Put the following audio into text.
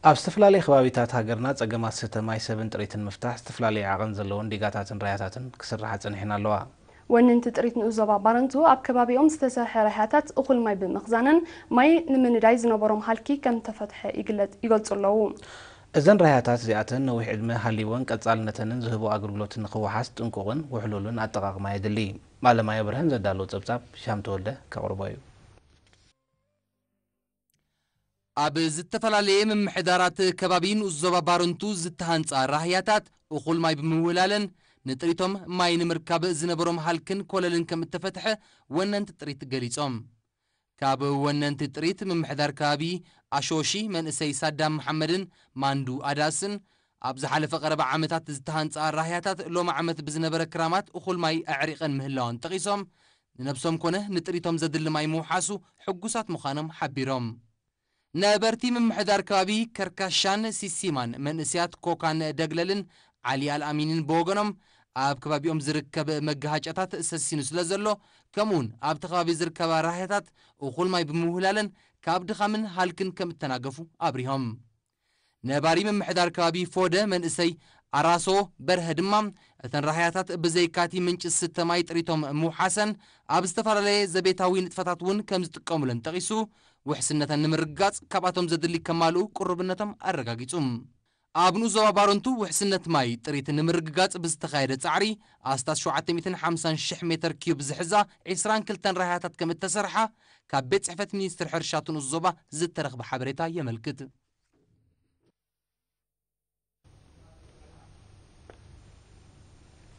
ኣብ ዝተፈላለየ ከባቢታት ሃገርና ጸገማት ስተ ማይ ሰብን ጥሪትን ምፍታሕ ዝተፈላለየ ዓቐን ዘለዎን ዲጋታትን ራያታትን ክስርሓ ጸኒሐን ኣለዋ። ወነንቲ ጥሪት ንኡስ ዞባ ባረንቱ ኣብ ከባቢኦም ዝተሰርሐ ራህያታት እኹል ማይ ብምኽዛነን ማይ ንምንዳይ ዝነበሮም ሃልኪ ከም ተፈትሐ ይግለጽ- ይገልጹ ኣለዉ። እዘን ራህያታት እዚኣተን ነዊሕ ዕድመ ሃልይወን ቀጻልነተንን ዝህቦ ኣገልግሎትን ንኽወሓስ ጥንቁቕን ውሕሉልን ኣጠቓቕማ የድሊ። ማለማዮ ብርሃን ዘዳለዎ ጸብጻብ ሻም ተወልደ ከቕርቦ እዩ። ኣብ ዝተፈላለየ ምምሕዳራት ከባቢ ንኡስ ዞባ ባረንቱ ዝተሃንጻ ራህያታት እኹል ማይ ብምውላለን ንጥሪቶም ማይ ንምርካብ ዝነበሮም ሃልክን ኮለልን ከም እተፈትሐ ወነንቲ ጥሪት ገሊጾም። ካብ ወነንቲ ጥሪት ምምሕዳር ከባቢ ኣሾሺ መንእሰይ ሳዳም መሓመድን ማንዱ ኣዳስን ኣብ ዝሓለፈ ቀረባ ዓመታት ዝተሃንጻ ራህያታት ሎሚ ዓመት ብዝነበረ ክራማት እኹል ማይ ኣዕሪቐን ምህላወን ጠቒሶም፣ ንነብሶም ኮነ ንጥሪቶም ዘድሊ ማይ ምውሓሱ ሕጉሳት ምዃኖም ሓቢሮም። ነበርቲ ምምሕዳር ከባቢ ከርካሻን ሲሲማን መንእስያት ኮካን ደግለልን ዓሊ ኣልኣሚንን ብወገኖም ኣብ ከባቢኦም ዝርከብ መጋሃጫታት ሰሲኑ ስለ ዘሎ ከምኡውን ኣብቲ ከባቢ ዝርከባ ራህያታት እኹል ማይ ብምውህላለን ካብ ድኻምን ሃልክን ከም እተናገፉ ኣብሪሆም። ነባሪ ምምሕዳር ከባቢ ፎደ መንእሰይ ኣራሶ በርሀ ድማ እተን ራህያታት ብዘይካቲ ምንጪ ስተ ማይ ጥሪቶም ምውሓሰን ኣብ ዝተፈላለየ ዘቤታዊ ንጥፈታት እውን ከም ዝጥቀሙለን ጠቒሱ ውሕስነተን ንምርግጋጽ ካብኣቶም ዘድሊ ከማልኡ ቅሩብነቶም ኣረጋጊጹ። ኣብ ንኡስ ዞባ ባረንቱ ውሕስነት ማይ ጥሪት ንምርግጋጽ ብዝተኻየደ ጻዕሪ ኣስታት ሸውዓተ ሚእትን ሓምሳን ሽሕ ሜትር ኪዩብ ዝሕዛ ዒስራን ክልተን ራህያታት ከም እተሰርሓ ካብ ቤት ጽሕፈት ሚኒስትር ሕርሻ እቲ ንኡስ ዞባ ዝተረኽበ ሓበሬታ የመልክት።